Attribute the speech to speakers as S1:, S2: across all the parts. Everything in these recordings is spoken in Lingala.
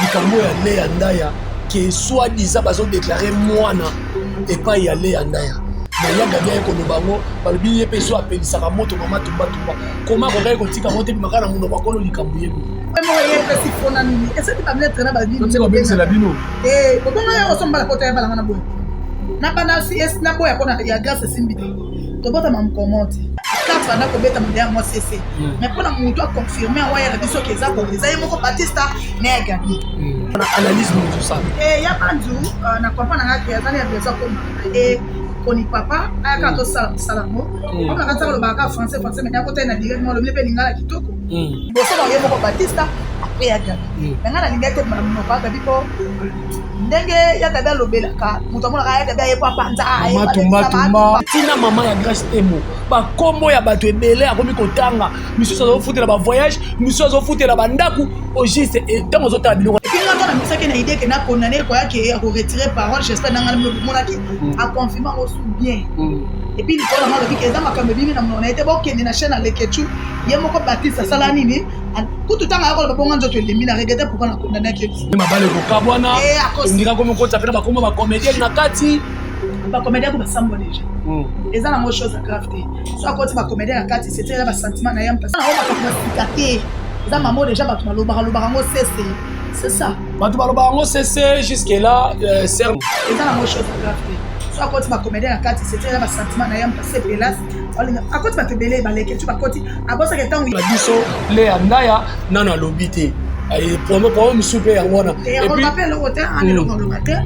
S1: Likambo ya Lea Ndaya ke soit disant bazo déclarer mwana epai ya Lea Ndaya na ya Gabi aye koloba yango, balobi ye mpe so apelisaka moto mama tumba tumba, koma akokaki kotika yango te bimaka na monoko akolo likambo ye
S2: moko ye epesi fona nini esali bamiletre na
S1: babinobebisela bino
S2: obonga ye osombala kota ya balanga na boye na bana na boya mpona ya grâce esimbi te tobotama mokomo te kaka banda kobeta ya mwasi ese hmm. mais mpona motu aconfirme yango ayaka biso ke eza bongo eza ye moko batista na ya gabi
S1: hmm. na analyse mosusu sala
S2: eh, ya banzu euh, na comprendre nanga ke aza na besoin akoma e koni papa ayaka hmm. tosala mosala yango omona kati alobaka kaka français français mais akotali na direct malobi mpe lingala kitoko liboso na ye moko batista après ya gabi na ngai nalingaki te monoko ya gabi mpo ndenge ya gabi alobelaka moto amonaka ya gabi aye po apanza
S1: tumbatumba ntina mama ya grace temo bakombo ya bato ebele akomi kotanga misusu azofutela bavoyage misusu azofutela bandako au juste ntango ozotala biloko
S2: et puis nga na misaki na idée ke na condamné koya ke akoretire parole j'espère nanga monaki mm. aconfirme yango su bien mm. et puis likolo yango alobi ke eza makambo ebimi na monoko na ye te bokende na chaîne ya lekechu ye moko batiste asala nini kutu ntango ayaka koloba bonga nzoto elembi na regrete pourquoi na condamnaki ye
S1: mabala ekokabwana eh, ondika komi okotisa mpe na bakoma bacomédienne na kati
S2: bacomédien ko basambwa deja hmm. eza nango chose ya grave te so akoti bacomédien na kati c'était eza basentiment na ye mpasi nango makambo ya sika te eza mamo deja bato balobaka lobaka yango sese c'est ça
S1: bato balobaka yango sese jusque là euh,
S2: eza nango chose ya grave te so akoti bacomédien na kati c'était eza basentiment na ye mpasi epelas akoti bato ebele baleke tu bakoti abosaka ntango
S1: na biso Lea Ndaya nano alobi te problème mosusu mpe yango wana
S2: mpe eloko te ana eloko aloba te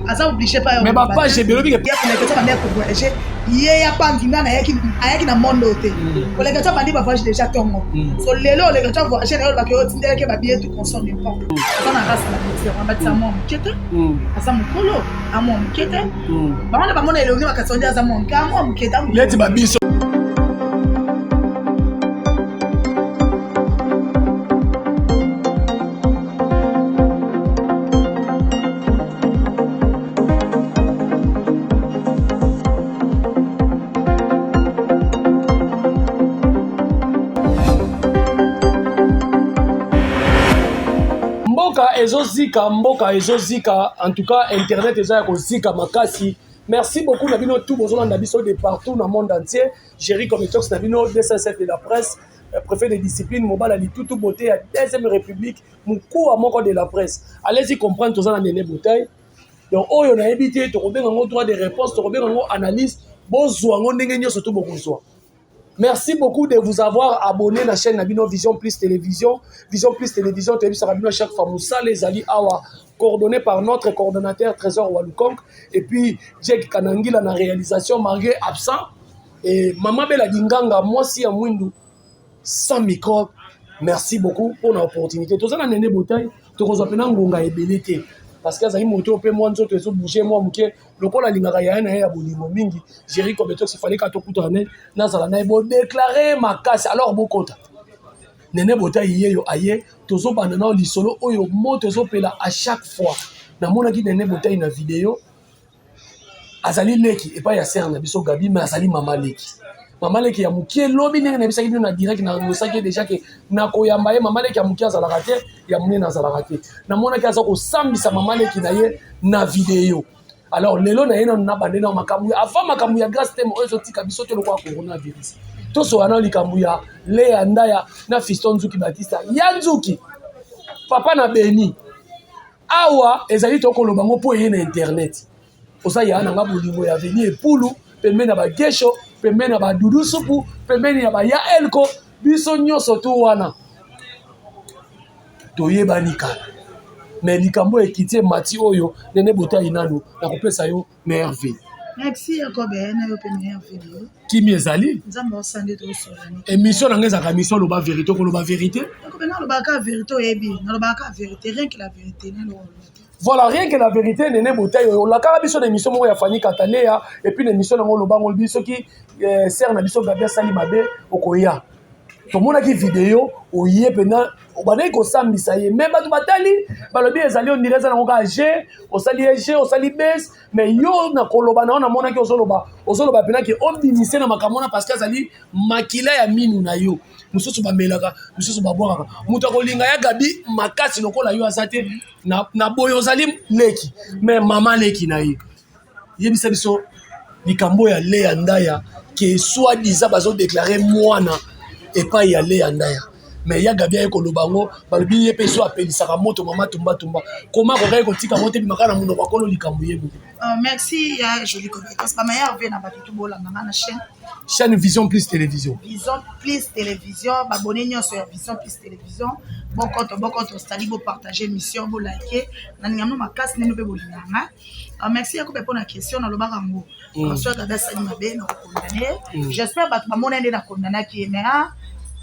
S2: aza oblige pa
S1: mais bapage ebele obike
S2: koleka bandi ya kovoyage ye ya panzi nga ayaki na monde oyo te hmm. koleka ti abandi bavoyage déjà ntongo hmm. so lelo oleka ti avoyage na ye olobaka yo otindelaki babillet tout consort n'importe hmm. aza na race na différent batisa mwa moke te aza mokolo amwa moke te bango na bamona elongi makasi onde aza mwa moke amwa moke te
S1: neti babiso mboka ezozika mboka ezozika en tout cas internet eza ya kozika makasi merci beaucoup na bino tout bozolanda biso de partout na monde entier Jerry Cometox na bino 207 de la presse euh, préfet de discipline mobala litutu beauté ya deuxième république mokuwa moko de la presse allez-y comprendre toza na nene bouteille donc oyo nayebi te tokobenga yango droit de réponse tokobenga yango analyse bozwa yango ndenge nyonso to bokozwa Merci beaucoup de vous avoir abonné na chaîne Nabino Vision Plus Télévision. Vision Plus Télévision, toyebisaka bino chaque fois mosala ezali awa coordonné par notre coordonnateur Trésor Walukonk et puis Jack Kanangila na réalisation malgré absent et Maman Bella Dinganga mwasi ya mwindu sans microbe. Merci beaucoup pour l'opportunité. Toza na Nene Botaï, tokozwa pena ngonga ebele te parce que azali moto mpe mwa nzoto ezobouge mwa moke lokola alingaka yaya na ye ya bolingo mingi Jerry Kobetox fallait ka tokutana ne nazala na ye bodeklare makasi alors bokota Nene Botayi yeyo aye tozobanda nao lisolo oyo moto ezopela à chaque fois namonaki Nene Botayi na video azali leki epai ya sere na biso Gabi mais azali mama leki mama leki ya mokie lobi ndenge nayebisaki bino na direct nanosaki ye deja ke nakoyamba ye mama leki ya mokie azalaka te ya monene azalaka te namonaki aza kosambisa mama leki na ye na video alors lelo na ye nano nabande na makambo avant makambo ya grâce temo oyo ezotika biso te lokola coronavirus tosola nao likambo ya Lea Ndaya na Fiston Nzuki Batista ya Nzuki papa na Beni awa ezali tokoloba ngo mpo eye na internet oza ya na nga bolingo ya veni epulu pembeni ya bagesho pembeni ya badudu supu pembeni ya baya elko biso nyonso tu wana toyebani kala me likambo ekiti emati oyo nene botayi nanu nakopesa yo merveille
S2: Merci Jacob, eh, na yo pe meilleur video.
S1: Kimi ezali?
S2: Nzambe osande to solani.
S1: Émission na ngeza ka mission loba vérité ko loba vérité.
S2: Jacob na loba ka vérité oyebi, na loba ka vérité, rien que la vérité na loba.
S1: Voilà, rien que la vérité, Nene Botayi, olakaka biso na émission moko ya Fanny Katalea, et puis na émission nango oloba ngo biso ki eh, sœur na biso Gabi asali mabe okoya. Tomonaki video oye pena obandaki kosambisa ye mais bato batali balobi ezali ondire eza nango kaka je osali ye je osali base mais yo na koloba na yo namonaki ozoloba ozoloba mpena ke obimise na makambo wana parce que azali makila ya minu na yo. Mosusu bamelaka, mosusu babwakaka. Moto akolinga ya Gabi makasi lokola yo aza te. Na boye ozali leki, mais mama leki na ye. Yebisa biso likambo ya Leya Ndaya, ke soi-disant bazodéclarer mwana epai ya Leya Ndaya, mais ya Gabi aye koloba yango. Balobi ye mpe so apelisaka moto. Mama tumbatumba, koma akokaki kotika yango te, bimaka na monoko akolo likambo ye moko.
S2: Merci ya Joli Compétence, bameilleurs vœux na bato tu bolanda nga na chaîne.
S1: Chaîne Vision Plus Télévision.
S2: Vision Plus Télévision, babone nyonso ya Vision Plus Télévision, bokoto bokoto osali, bopartage émission, bolike. Nalinga no makasi ndenge mpe bolinganga. Merci Yakobe mpona question. Nalobaka yango, so Gabi asali mabe, na kokondane. J'espère bato bamona nde nakondanaki ye, mais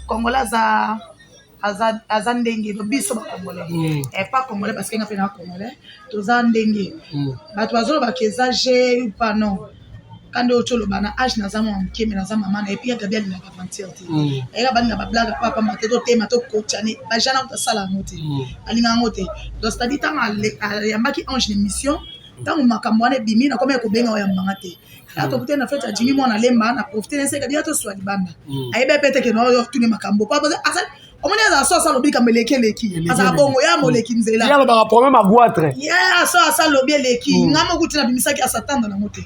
S2: Congolais aza ndenge biso bacongolais, pas congolais, parce que nga mpe na congolais, toza ndenge bato bazolobaka eza je ou pas. Non, kande oyo toloba na age, naza mwa moke, me naza mama na et puis ya Gabi alingaka aventure te. Ayeka balinga bablague pa pamba te, totema tokotane bajana, tosala yango te, alinga yango te. Donc c'est-à-dire ntango ayambaki Ange na émission, ntango makambo wana ebimi, nakomi kobenga oyo yambanga te. Ya tokutani na fête ya Jimi mwana lemba, na profite neseka biya toswa libanda. Ayebi mpe te ke na tuni makambo omoni azala so asa alobi likambo eleki, eleki, azala bongo ya moleki nzela.
S1: Ye alobaka problème agoitre.
S2: Ye so asa alobi eleki. Nga moko ti nabimisaki asatanda nango te.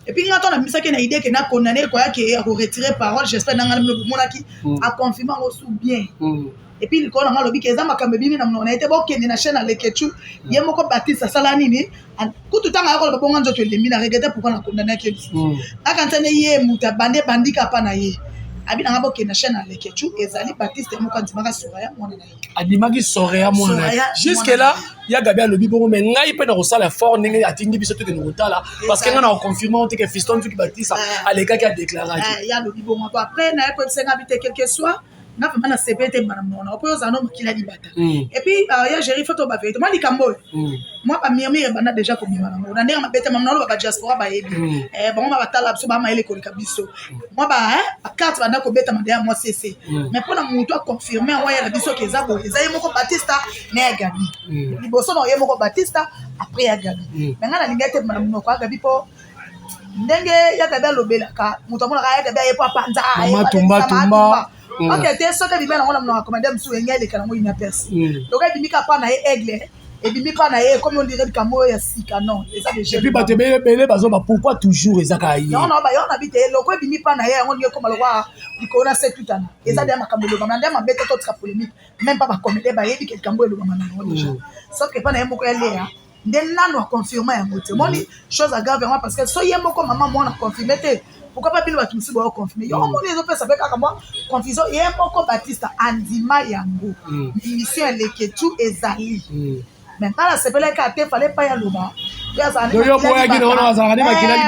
S2: Et puis nga to nabimisaki na idée ke nakondane koya ke akoretirer parole. J'espère nanga bino bomonaki aconfirme yango su bien. Et puis likolo nanga alobi ke eza makambo ebimi na monoko na ye te, bokende na chaîne Alekechu, ye moko Batiste asala nini. Kutu ntango aya koloba bonga, nzoto elembi, na regrette pourquoi nakondanaki ye lisusu. Akanisa nde ye moto abandi, ebandika mpa na ye. Abi nanga bokende na chaîne Alekechu, ezali Batiste moko andimaka Soraya mwana na ye.
S1: Andimaki Soraya mwana na ye. Jusque là ya Gabi alobi bongo, mais ngai mpe na kosala fort ndenge atindi biso tokende kotala, parce que ngai na koconfirme te ke Fiston Nzuki Batista alekaki, adéclaraki.
S2: Ye alobi bongo. Bon, après naye koyebisa nga bi te, quelque soit nga vraiment na sepe te bana mona po ozala no mokili ya libata. Et puis ya Géri, faut toba vérité. Mwa likambo oyo, mwa bamurmure ebanda déjà kobima nango na ndenge mabe te. Mama naloba, badiaspora bayebi bango, ma batala biso, bamayele koleka biso. Mwa bacarte banda kobetama deya mwa cc, mais mpona motu aconfirme yango, ayela biso ke eza boye, eza ye moko Batista na ya Gabi. Liboso na ye moko Batista, après ya Gabi. Mais ngai nalingi ete na monoko ya Gabi, mpo ndenge ya Gabi alobelaka, moto amonaka ya Gabi aye po apanza.
S1: Tumba.
S2: Ok te, soki ebimi nango na monoko ya commandeur mosusu, enge eleka nango inaperçu. Donc ebimi kaka mpa na ye, aigle ebimi mpa na ye, ekomi ondire likambo oyo ya sika. Non, eza
S1: déjà. Et puis bato ebele ebele bazoba pourquoi toujours eza kaka ye.
S2: Yango na yo na bi te, eloko ebimi mpa na ye, yango ndenge ekoma lokwa likolo na se tutana. Eza deya makambo elobama na nde mabe te, totika polémique. Même pas bacomédien bayebi ke likambo elobama na yango déjà, sauf ke mpa na ye moko ya Leya nde nano aconfirme yango te. Omoni chose ya grave yango, parce que so ye moko mama mwana confirme te, pourquoi pas bino bato mosusu baoconfirme yango? Omoni ezopesa mpe kaka mwa confusion. Ye moko Batista andima yango, émission ya Leketu ezali, mais nga nasepelaki kaka te, fale pa ya loba.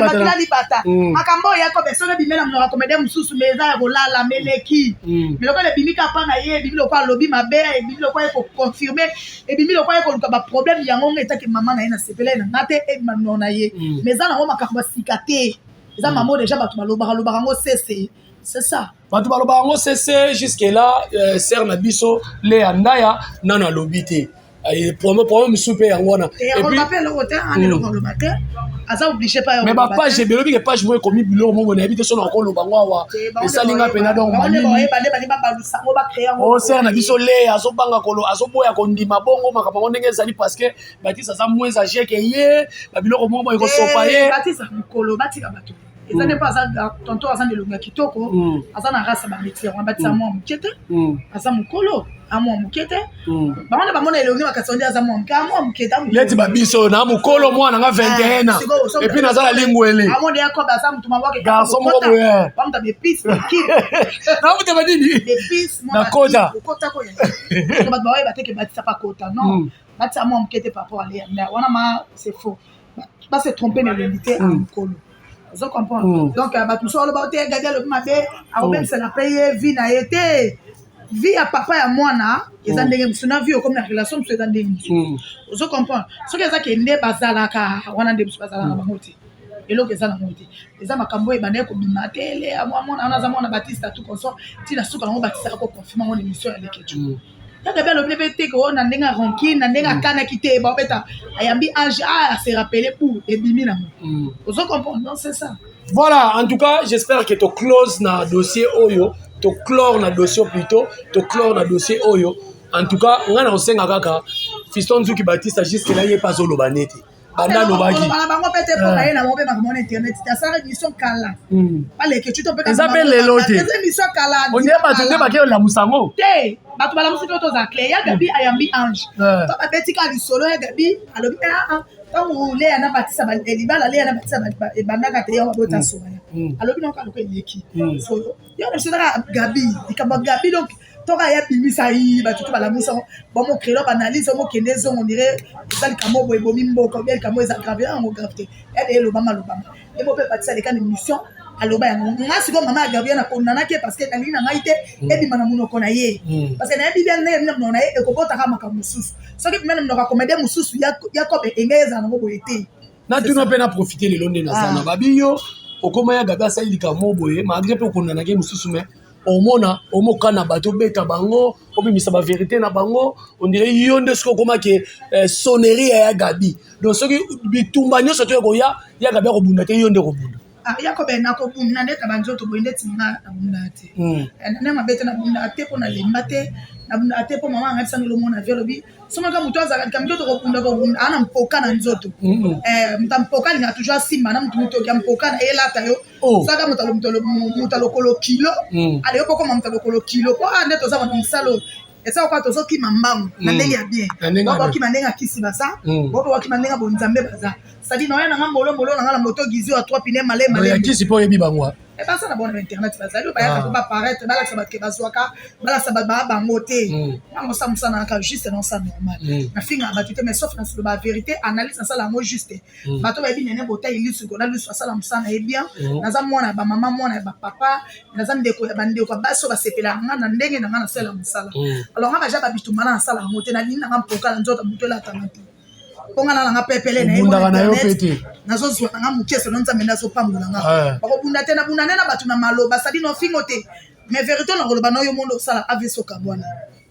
S1: Makila
S2: libata, makambo oyo yakobe soki ebimi na monoko ya comédien mosusu, mais eza ya kolala, meleki. Mais lokola ebimi kaka mpa na ye, ebimi lokola alobi mabe, ebimi lokola ye koconfirme, ebimi lokola ye koluka baproblème. Yango nga etaki mama na ye, nasepela ye na nga te ebima monoko na ye, mais eza nango makambo ya sika te. Eza mama oyo déjà bato balobaka lobaka yango sese, c'est ça.
S1: Bato balobaka yango sese. Jusque là, sœur na biso Leya Ndaya nano alobi te. Problème mosusu mpe yango wana.
S2: Oloba mpe eloko te, ana eloko oloba te, aza obligé pa.
S1: Mais bapage ebele obike, page moko ekomi biloko moko, nayebi te so na koloba ngo awa, esalinga mpena. Donc sœur na biso Leya azobanga kolo, azoboya kondima bongo makambo yango ndenge ezali, parce que Batiste aza moins âgé ke ye, babiloko moko boye kosopa ye.
S2: Batiste mokolo batika bato, eza nde mpo aza tonton, aza na elongi ya kitoko, aza na race ya bamétier wana. Batisa mwa moke te, aza mokolo, amwa moke te. Bango nde bamona elongi makasi nde aza mwa moke, amwa moke te.
S1: Neti babiso na mokolo, mwana nga 21 ans, et puis naza na lingwele.
S2: Amoni Yakob aza motu mabwake.
S1: Garçon moko boye.
S2: Bamuta bepice.
S1: Namuta banini?
S2: Bepice.
S1: Na kota.
S2: Okota koya, bato baoyeba te ke batisa pa kota. Non, batisa mwa moke te par rapport aleya wana, ma c'est faux, base trompe na elongi te, a mokolo. Ozo comprendre? Donc bato mosusu aloba te Gabi alobi mabe, akobebisela mpe ye vie na ye te. Vie ya papa ya mwana eza ndenge mosusu na vie okomi na relation mosusu, eza ndenge mosusu. Ozo comprendre? Soki eza ke nde bazalaka wana, nde mosusu bazalaka na bango te, eloko eza nango te. Eza makambo oyo ebandaki kobima te, le mwana wana aza mwana Batiste, tout consort, ntina suka nango Batiste akoconfirme yango na émission ya Leketu. Kaka mpe alobi mpe te ko na ndenge rancune, na ndenge akanaki te, baobeta ayambi Ange, a se rappeler pour ebimi nango. Ozo comprendre? Non, c'est ça.
S1: Voilà, en tout cas j'espère que to close na dossier oyo. Toclore na dossier, plutôt toclore na dossier oyo. En tout cas, ngai na kosenga kaka Fiston Nzuki Batista, jusque là ye mpe azoloba neti banda alobaki.
S2: Na bango mpe te, mpo baye na bango mpe makambo na internet te. Asala émission kala, baleke tu to mpe.
S1: Eza mpe lelo te.
S2: Eza émission kala.
S1: Ondie bato nde bake olamusa yango.
S2: Te, bato balamusi te. Toza clair, ya Gabi ayambi Ange to babetika lisolo. Ya Gabi alobi ntango Leya na Batisa, libala Leya na Batisa ebandaka te, yango babota Soraya. Alobi nango kaloka eleki. So yo na biso kaka Gabi, likambo ya Gabi. Donc toka ya bimisa yi bato to balamusa bamocrelo baanalyse, omokende ezongo ndire eza likambo boye ebomi mboka obia likambo eza grave. Yango grave te, yade elobama lobama emo mpe Batisa aleka na émission, aloba yango. Nga sikoyo, mama ya Gabriel, nakondanaki ye parce que nalingi na ngai te ebima na monoko na ye, parce que nayebi bien ndenge ebima na monoko na ye ekobotaka makambo mosusu. Soki ebima na monoko ya comédien mosusu, Yakob engai ezala nango boye te.
S1: Natuna mpe na profite lelo nde naza na babi yo okoma ya Gabi asali likambo boye, malgré mpe okondanaki mosusu, mais omona omokana bato obeta bango, obimisa bavérité na bango. Ondire yo nde soki okomaki sonnerie ya Gabi. Donc soki bitumba nyonso to ekoya, ya Gabi akobunda te, yo nde kobunda.
S2: Yakobe nakobunda ndeta banzoto boye ndeti nga nabunda te. Nde mabe te, nabundaka te mpo nalemba te, nabundaka te mpo mama anga bisango elomona vie. Alobi somaka moto azalaka likambo te, tokobunda kobunda aa na mpoka na nzoto. Moto ya mpoka alingaka toujours asimba na motu, motoki ya mpoka na ye elata yo. Saka moto alokolo kilo, ale yo pokoma moto alokolo kilo mpo a nde toza bato mosala oyo eza koka tozokima mbangu na ndenge ya bien. Bakima ndenge ya kisi baza, bakima ndenge ya bonzambe baza. C'est-à-dire naoya nanga mbolombolo nanga na moto gizi ya trois pine male.
S1: Malekisi mpo oyebi bango.
S2: Baza na bona na internet, bazali oyo bayaka mpo baparaître, balakisa bato ke bazwaka, balakisa bato baa bango te. Yango osala mosala nanga juste na osala normal, nafingaka bato te, mais sauf na solo bavérité, analyse nasala yango juste. Bato bayebi nene bota ilisu kona lisu asala mosala na ye bien. Naza mwana ya bamama, mwana ya bapapa, naza ndeko ya bandeko ya basi oyo basepelaka nga na ndenge na nga nasala mosala. Alors nga baja babitumba na nasala yango te. Nalingi nanga mpoka na nzoto moto elatanga te, mpo nga nalanga pepele.
S1: Na ye yo te.
S2: Nazozwa nanga moke selo, Nzambe nde azopambola nga. Bakobunda te, nabunda nde na bato na maloba sadi na ofingo te, mais vérité na koloba na yo mondo osala avc okabwana,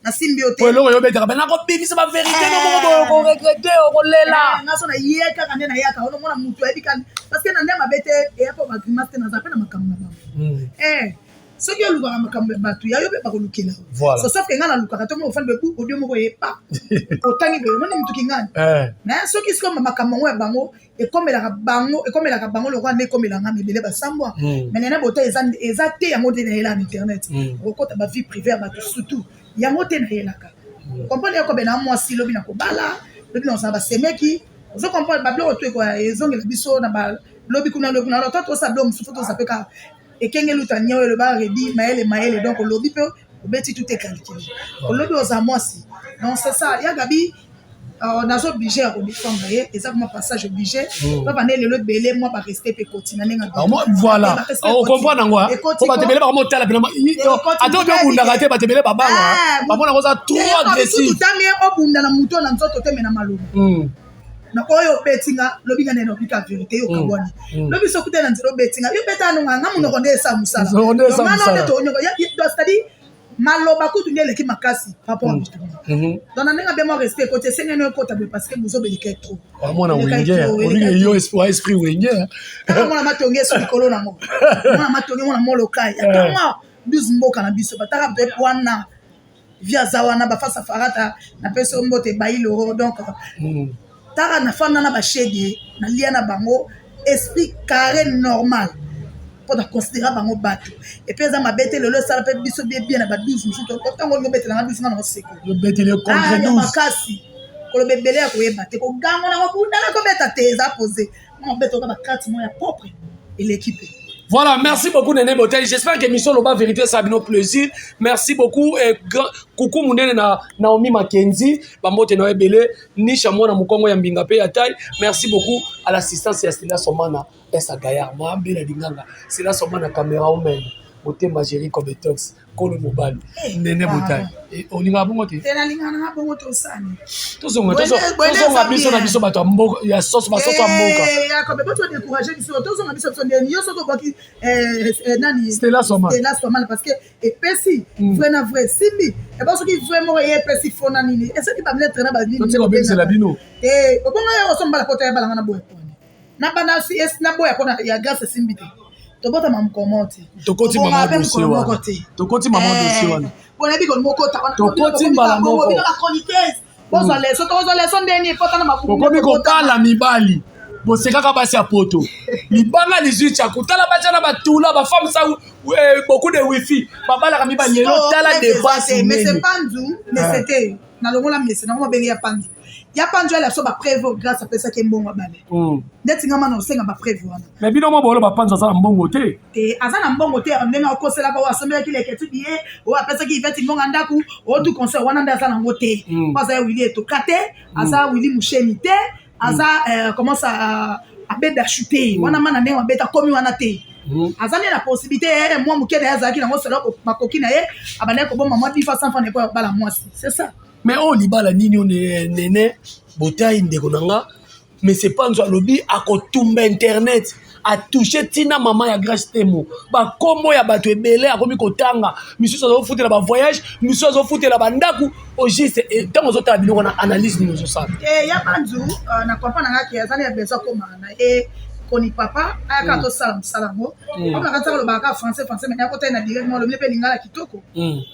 S2: nasimbi yo te.
S1: Eloko yo obetaka mpe nakobimisa bavérité no moko boye, okoregretter, okolela.
S2: Nga so naye kaka nde nayaka onomona motu ayebi kani, parce que na nde mabe te, eya mpo bagrimace te, naza mpe na makambo na bango. Soki olukaka makambo ya bato ya yo mpe bakolukela. So sauf ke ngai nalukaka to moko ofandi boye, audio moko epa otangi boye, omoni motuki ngani. Mais soki sikoyo makambo yango ya bango ekomelaka bango, ekomelaka bango lokola nde ekomelanga mibele basambwa. Mais nene bota eza te yango nde nayela na internet okokota bavie privée ya bato, surtout yango te nayelaka comprendre. Yakobe na mwasi lobi na kobala, lobi na kozala basemeki, ozo comprendre babiloko to ezongela biso na balobi kuna, lobi kuna. Alors to tosala biloko mosusu, toza mpe kaka ekengeli uta nyao eloba redi mayele mayele. Donc olobi mpe obeti tout est calculé, olobi oza mwasi. Donc c'est ça, ya Gabi naza obligé ya kodéfendre ye, eza vraiment passage obligé. Papa nde lelo ebele mwa barespect mpe ekoti na ndenge.
S1: Voilà, ocomprendre yango po bato ebele bakomotala pena ata obi obundaka te, bato ebele babanga bamona koza trop agressif.
S2: Tutami obunda na moto na nzoto te, me na maloba na oyo obetinga lobi nga nene obika vérité yo okabwani lobi soki te na nzela obetinga yo beta nonga nga monoko nde esa mosala nde tonyoko, c'est-à-dire maloba kutu nde eleki makasi par rapport à bitumba. Donc na ndenge abe mwa respect ekoti, esengeli ekota boye parce que bozobeleka trop.
S1: Mwana wenge olingi yo esprit wenge.
S2: Kaka mwana matonge eso likolo nango, mwana matonge, mwana molokai atanga 12 mboka na biso bataka bato wana vi aza wana bafasa farata napesi yo mbote bailoro. Donc taka nafanda na bashege, nalia na bango esprit carré normal mpo na considéra bango bato. Et puis eza mabe te, lelo esala mpe biso bie bien na ba 12 mosusu. Ntango olingi obetelanga 12, nga na oseko makasi, koloba ebele ya koyeba te, kogango na kobundana kobeta te, eza posé mobeta oka bakati mo ya propre eleki mpe.
S1: Voilà, merci beaucoup Néné Botel. J'espère que l'émission Loba Vérité, ça a bien plaisir. Merci beaucoup. Et grand coucou Mounene na Naomi Mackenzie, Bambote Noé Belé, Nisha Mwana Mukongo ya Mbinga pe ya taille. Merci beaucoup à l'assistance ya Stella Somana, Esa Gaillard, Mwambe la Dinganga, Stella Somana caméra woman, Motema Jerry Kobetox, Kolo Mobali, Néné Botel. Olinga bongo te?
S2: Te, nalingaka nanga bongo tosani.
S1: Tozonga tozonga biso na biso bato ya mboka ya soso, basoso ya mboka.
S2: Yakobe bo todécourage biso, tozonga biso biso ndeni yo soki obwaki nani.
S1: Stella Somana.
S2: Stella Somana, parce que epesi vrai na vrai simbi eba soki vrai moko ye epesi fo na nini esoki bamiletre na banini.
S1: Totika obebisela bino.
S2: Obonga yo osombala pota ya balanga na boya pone na bana na boya mpona ya grâce esimbi te. Tobotama mokolo te.
S1: Tokoti mama dossier wana, tokoti mama dossier wana.
S2: Mpona yebi kolinga okota wana.
S1: Tokoti mbala moko.
S2: Bino bachroniqueuse, bozwa leçon, tokozwa leçon ndeni epota na mabumu.
S1: Bokomi kotala mibali, bosekaka basi ya poto, libanga lizwi tyaku. Tala batya na batula bafemme sa beaucoup de wifi, babalaka mibali lelo, tala dépense.
S2: Mese Panzu, mese te, nalongola mese nango, mabenge ya Panzu, ya Panzu ala so bapreuve. Grâce apesaki mbongo abale ndeti nga mana osenga bapreuve wana.
S1: Mais bino mo bolo bapanzu aza na mbongo te.
S2: Te, aza na mbongo te. Ndenge akoselaka oyo asombelaki leketu biye, oyo apesaki Iveti mbongo ya ndako, oyo tu conseil wana nde aza nango te. Po aza ya Wili Etoka te, aza Wili Musheni te, aza comment ça, abeda chute wana mana ndenge abeta komi wana te. Aza nde na possibilité mwa moke na ye azalaki nango solo makoki na ye, abandaki kobomba mwa 10 fois 100 francs po bala mwasi, c'est ça.
S1: Mais oyo libala nini oyo? Nene Botai, ndeko na nga, mais Panzo alobi akotumba internet, atouche ntina mama ya Grace Temo, bakombo ya bato ebele akomi kotanga, misusu azofutela bavoyage, misusu azofutela bandako. Au juste, ntango ozotala biloko na analyse nini ozosala?
S2: Ya Panzu, na comprendre nanga ke aza na besoin akomaka na ye koni papa ayaka tosala mosala yango. Omona kati alobaka kaka français français, mais akota na direct mo alobi mpe lingala kitoko,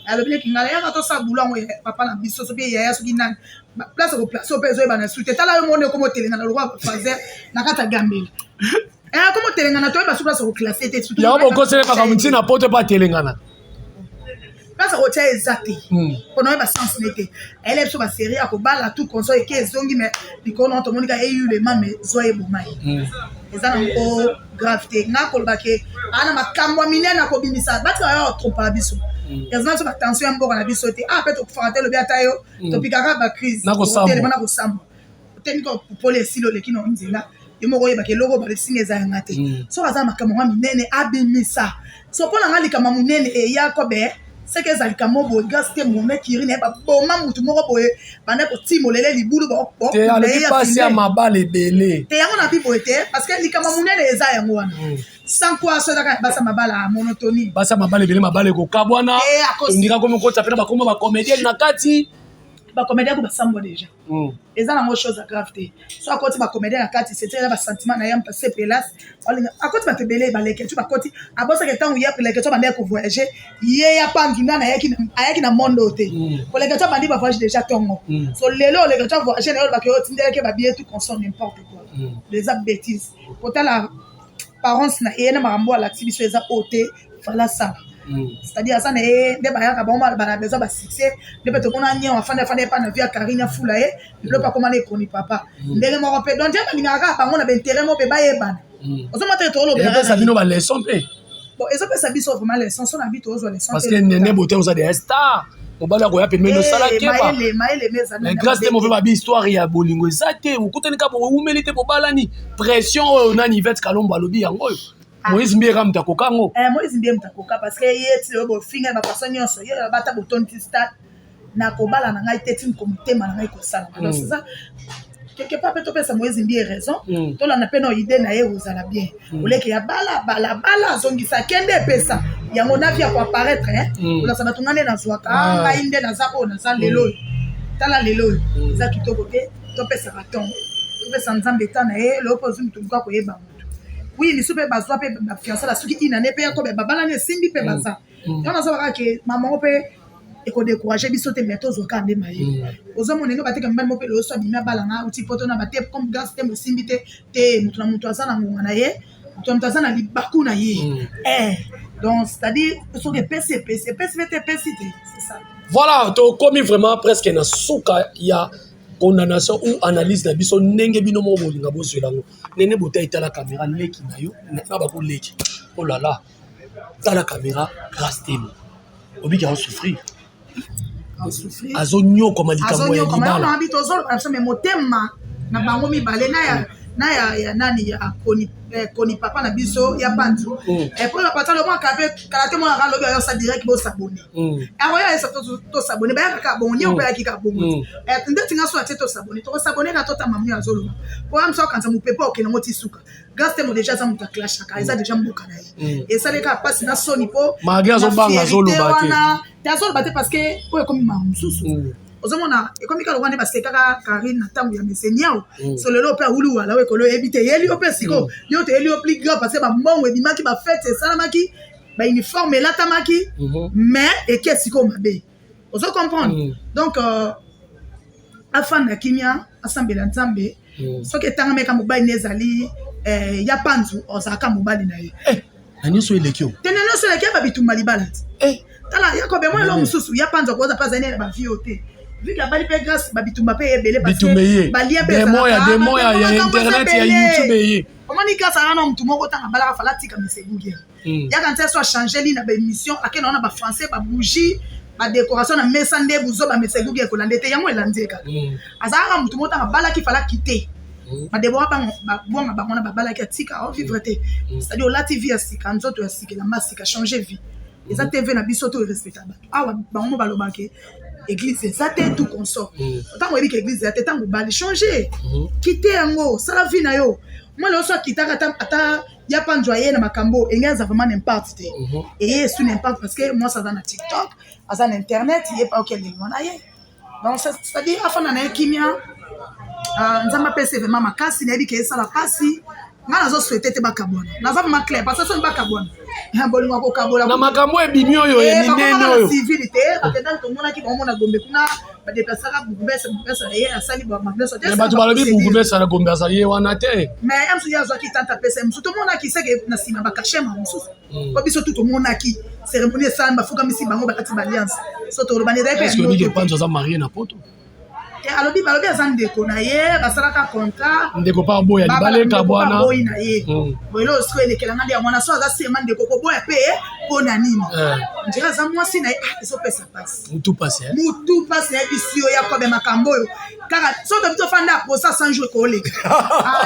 S2: alobi leki ngala yaka tosala bulo yango. Papa na biso, soki yaya, soki nani, place koplace mpe ezoyebana su te. Tala yo moni okoma otelengana lokwa fazer na kati ya gambela, akoma otelengana, toyeba su place koclasse te.
S1: Yango bokosele makambo ntina poto mpe atelengana.
S2: Place kotia eza te mpona oyeba sens ne te. Ayele biso basérie ya kobala tout consort eke ezongi, mais likolo nango tomoni ka eyulema, mais zwa eboma ye. Eza nango grave te. Nga koloba ke aa na makambo ya minene akobimisa, batika ya otrompaka biso. Eza na biso batension ya mboka na biso te. A mpe tokufaka te, lobi ata yo topikaka bacrise telema na kosambwa otemi pole esili, oleki na nzela yo moko, oyebaka eloko balesinga eza yanga te. Soki aza na makambo mwa minene, abimisa. So mpo na nga, likambo monene eya kobe seke eza likambo boye: Grâce te mome kiri na ye, baboma mutu moko boye, banda kotimolele libulu.
S1: Te, alobi pasi ya mabala ebele.
S2: Te, yango na bi boye te, parce que likambo monene eza yango wana. Sans quoi so ezaka basa mabala ya monotonie.
S1: Basi ya mabala ebele, mabala ekokabwana. Tondika komi okota mpena bakoma bacomédienne na kati.
S2: Bacomédien ko basambwa déjà. Eza nango chose ya grave te. So akoti bacomédien na kati, c'était eza basentiment na ye mpase pelas akoti bato ebele, baleke tu bakoti, abosaki ntango ye leke tu abandaki kovoyage. Ye ya Panzu nani ayaki na monde oyo te. Koleke tu abandi bavoyage déjà ntongo. So lelo oleke tu avoyage na ye, olobaki oyo otindelaki babillet tout consort, n'importe quoi, eza bêtise. Kotala parence na ye na makambo alakisi biso eza oyo te. Fala sala, c'est-à-dire aza na ye nde bayaka bango bana besoin basuccès nde mpe tomona nien afandi afandi epa na vie ya Karine, afula ye lelo mpe akoma na ekoni papa ndenge moko mpe. Donc nde balingaka kaka bango na baintérêt moko mpe bayebana. Ozomona te
S1: tolobela bino baleçon mpe.
S2: Bon, ezopesa biso vraiment leçon. So na bi tozwa leçon.
S1: Parce que Nene Bote oza des star, mobali akoya pembeni, osala keba.
S2: Mayele.
S1: Grâce te mope babi histoire ya bolingo eza te. Okutani kaka, owumeli te, bobalani. Pression oyo nani, Ivete Kalombo alobi yango oyo Moïse Mbiye kaka moto akoka yango.
S2: Moïse Mbiye moto akoka, parce que ye ti oyo bofinga bafaçon nyonso, ye bata botondi stade na kobala na ngai te, ti motema na ngai kosalama. Donc c'est ça, quelque part mpe topesa Moïse Mbiye raison. Tolanda mpe na idée na ye, kozala bien oleke ya bala bala bala, azongisa kende epesa yango na vie ya koapparaître, kolasa bato. Ngai nde nazwaka, ngai nde naza oyo naza lelo oyo. Tala lelo oyo eza kitoko te. Topesaka ntongo, topesa Nzambe eta na ye. Lelo mpo ozwi motu moka koyeba motu, wi misu mpe bazwa mpe bafiancé, basuki inane mpe yakobe babalani, esimbi mpe baza. Yango naza kaka ke mamango mpe ekodécourage biso te, mais tozwa kaka nde mayele. Ozomona ndenge bateka mibali moko mpe loyoso abimi abalanga uti poto na bate comme Grâce te, mosimbi te te. Moto na moto aza na ngonga na ye, moto na moto aza na libaku na ye. Donc c'est-à-dire soki epesi, epesi, epesi mpe te, epesi te, c'est ça.
S1: Voilà, tokomi vraiment presque na suka ya condamnation ou analyse na biso. Ndenge bino moko bolinga bozwela yango, Nene Bota, etala caméra, leki na yo na bakoleki. Oh là là, tala caméra. Grâce Temo obiki azosouffrir, azonyokoma likambo ya libala.
S2: Tozoloba biso me motema na bango mibale na ya nani, ya koni, koni papa na biso ya Panzu. Po pata lo mwa kape kala te, mwana kalobi ayosa direct bosabone, akoya yesa tosabone, bayaka kaka bongo nye opeyaki kaka bongo ndeti nga so atie tosabone, tokosabone kaka. Totama mio azoloba po ya moso akanisa mopepe okende ngo ti suka. Grâce Temo déjà aza moto aclashaka, eza déjà mboka na ye, esali kaka mpasi na soni mpo
S1: malgré azobanga, azoloba te.
S2: Wana te, azoloba te parce que oyo ekomi makambo mosusu. Ozomona ekomi kaka lokola nde basekaka Karine na ntango ya meseniao. So lelo mpe awuli wala oyo ekolo oyebi te, eyeli yo mpe sikoyo, yo toyeli yo plus grand parce que bambongo ebimaki, bafete esalamaki, bauniforme elatamaki, mais eke sikoyo mabe, ozo comprendre? Donc afanda kimia, asambela Nzambe. Soki etangameka mobali ne ezali ya panzu, ozalaka mobali na ye.
S1: Na nyonso eleki o.
S2: Te, na nyonso eleki ya babitumba libala ti. Tala, Yakobe, mwa eloko mosusu ya panzu akoza mpe azali na bavie oyo te, vu que abali mpe Grâce, babitumba mpe ebele.
S1: Bitumba ye.
S2: Balia mpe.
S1: Demo ya demo ya internet, ya YouTube ye.
S2: Omoni, Grâce anga na motu moko, ntango abalaka, fala atika mesebugi yaka ntia so achange li na baémission, akende wana bafrançais, babougie, badécoration na mesa nde buzo bamesegugi ekolanda ete yango elandi ye kaka. Azalaka motu moko, ntango abalaki, fala kite badebora babwanga bango na babalaki, atika aovivre te. C'est-à-dire olati vie ya sika, nzoto ya sika, elamba ya sika, change vie. Eza TV na biso to erespecta bato awa, bango mo balobake église eza te, tout consort. Ntango oyebi ke église eza te, ntango obali, change, kite yango, sala vie na yo. Mwa lelo so akitaka ata ya panzwa ye na makambo enge, aza vraiment n'importe te. Eye esu n'importe parce que mwasi aza na TikTok, aza na internet, ye pa okende wana ye. Donc c'est-à-dire afanda na ye kimia, Nzambe apesi vraiment makasi. Nayebi ke esala mpasi, ngai nazosouhaite te bakabwana, naza vraiment clair parce que soki bakabwana, bolingo kokabola.
S1: Na makambo ebimi oyo ya minene oyo.
S2: Civile te, bakendaki, tomonaki bango na Gombe kuna, badeplasaka bourgmestre, bourgmestre na ye asali nyonso
S1: te. Bato balobi bourgmestre na Gombe azali ye wana te.
S2: Mais ya mosusu ye azwaki tante, apesa ye mosusu, tomonaki seke na nsima bakashema mosusu po biso tu tomonaki cérémonie esalami, bafukamisi bango, bakati baalliance. So toloba
S1: nde ezali mpe aza marié na Poto.
S2: Alobi, balobi aza ndeko na ye, basalaka contrat.
S1: Ndeko mpa aboya libala ekabwana.
S2: Boyi na ye boyelo siko elekelanga nde yango wana. So aza sema ndeko, koboya mpe mpo na nini? Ndira aza mwasi na ye, ezopesa mpasi.
S1: Mutu pasi.
S2: Mutu mpasi. Nayebisi yo, Yakobe, makambo oyo kaka so tobi tofanda aposa 100 jours ekoleka,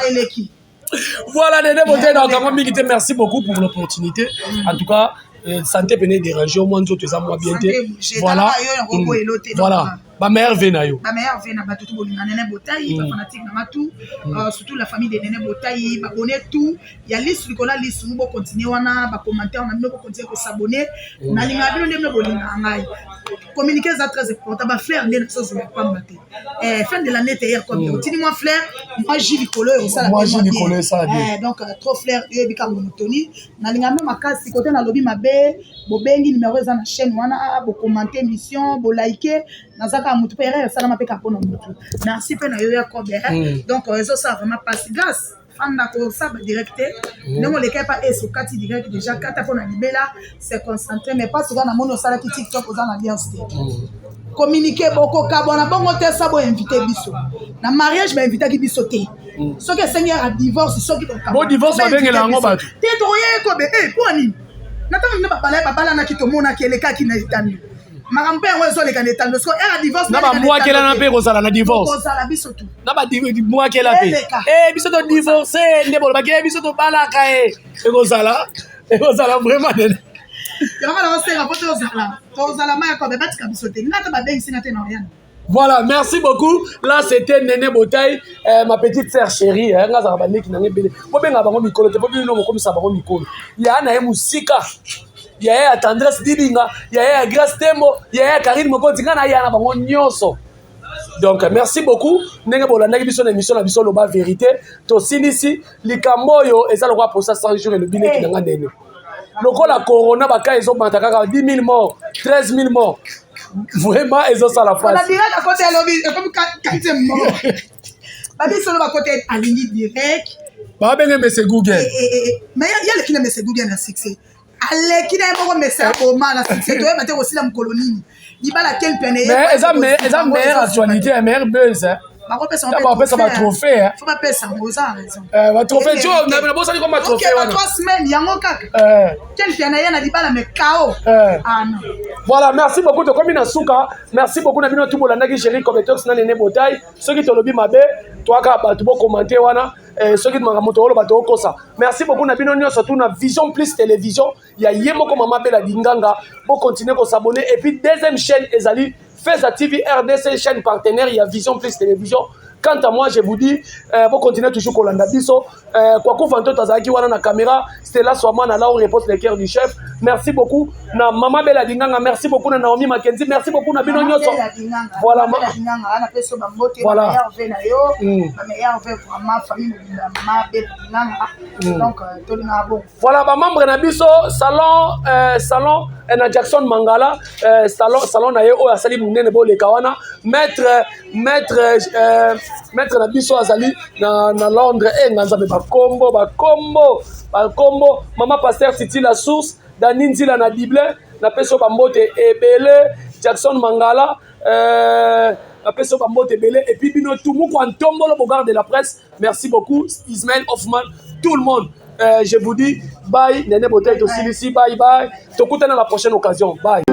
S2: eleki.
S1: Voilà, Nene Bote, donc, mingi te, merci beaucoup pour l'opportunité. En tout cas, santé pene déranger au moins nzoto eza mwa bien te. Voilà. Voilà. Ba meilleurs vœux na yo.
S2: Ba meilleurs vœux na bato tout bolinga Nene Botayi, ba fanatique na tout, surtout la famille de Nene Botayi, ba abonné tout. Ya lisu likolo lisu, bo continuer wana ba commentaire na bino, bo continuer ko s'abonner. Na linga bino nde bino bolinga ngai. Communiquer eza très important, ba fleur nde na sozo ya pamba te. Fin de l'année te hier comme otini mwa fleur, mwa jus likolo
S1: osala. Mwa jus likolo esala
S2: bien. Donc trop fleur oyebi kaka monotoni. Nalinga mpe makasi kote nalobi mabe, bobengi numéro eza na chaîne wana, bokommente émission, bolike. Naza kaka motu mpe erreur esalama mpe kaka mpona motu. Merci mpe na yo, Yakobe. Donc ezosala vraiment pasi. Grâce, fanda, kosala badirect te ndenge oleka epa ese okati direct déjà, kata mpo na libela, c'est concentré. Mais pas soka namoni osalaki TikTok, oza na alliance te, communiqué bokokabwana bongo te. Sa boinvite biso na mariage, bainvitaki biso te. Soki esengi yaka divorce, soki
S1: bo divorce, babengela yango bato.
S2: Te, tokoya ekobe mpo nini? Na ntango nde babalanaki, tomonaki elekaki na etando, makambo mpe yango ezoleka na etando. Siko ere divorce.
S1: Na bamwakelana mpe kozala na divorce.
S2: Kozala biso tu.
S1: Na bamwakela mpe biso todivorce nde bolobaki, biso tobalaka e ekozala vraiment nene.
S2: Yango naosenga mpo tozala ma yakobe, batika biso te, nga te babengisi nga te na oyana.
S1: Voilà, merci beaucoup. Là, c'était Néné Botaï, ma petite sœur chérie. Hein, nga zaka baleki na ngebele. Bo benga bango mikolo te, bo bino mokomisa bango mikolo. Ya na ye musika. Ya ya Tendresse Dibinga, ya ya Grace Tembo, ya ya Karine Mokonzi, nga na ya na bango nyonso. Donc, merci beaucoup. Ndenge bolandaki biso na émission na biso Loba Vérité. Tosilisi likambo oyo eza lokola posa 100 jours elobi leki na nga Nene. Lokola corona, baka ezomata kaka 10 000 morts, 13 000 morts. Vraiment ezosala
S2: pasi. Direct akote, alobi ekomi quatrième mort, babisolo bakote, alingi direct.
S1: Babenge mese Google.
S2: Mais ye aleki na mese Google na succès, aleki na ye moko mese aboma na succès. Toyeba te kosila mokolo nini libala ken pene.
S1: Mais eza meilleure actualité ya meilleur buzz.
S2: Bakopesa.
S1: Bapesa batrophée.
S2: Faut bapesa yango, oza na raison.
S1: Batrophée nabosani koma trophée wana.
S2: 3 semaines yango kaka ken pene ye na libala, mais kao, ah non.
S1: Voilà, merci beaucoup, tokomi na suka. Merci beaucoup na bino tu bolandaki Chéri Cometox na Nene Botai. Soki tolobi mabe, toaka bato bokomante wana, soki makambo tooloba tookosa. Merci beaucoup na bino nyonso tu na Vision Plus Télévision ya ye moko mama Bela Dinganga. Bocontinue kosabonner et puis deuxième chaîne ezali Feza TV RDC, chaîne partenaire ya Vision Plus Télévision. Quant à moi, je vous dis, bocontinue toujours kolanda biso. Kwaku Fantoto azalaki wana na caméra, Stella Swamana, là où repose le cœur du chef. Merci beaucoup na Mama Bella Dinganga, merci beaucoup na Naomi Mackenzie, merci beaucoup na bino nyonso.
S2: Voilà, ma Dinganga, na peso ba mbote, ba meilleurs vœux na yo, ba meilleurs vœux vraiment, famille mobimba, Mama Bella Dinganga. Donc tolingaka bongo.
S1: Voilà, bamembre na biso, salon na Jackson Mangala, salon na ye oyo asali monene, boleka wana. Maître na biso azali na Londres e nga Nzambe, bakombo, bakombo, bakombo. Mama Pasteur Titi La Source, Dani Nzila na Dublin, napesi yo bambote ebele. Jackson Mangala, napesi yo bambote ebele. Et puis bino tout moko Ntombolo Bogard de la presse, merci beaucoup. Ismaël Hoffman, tout le monde, je vous dis bye. Nene Botey, tosilisi, bye bye, tokutana la prochaine occasion, bye.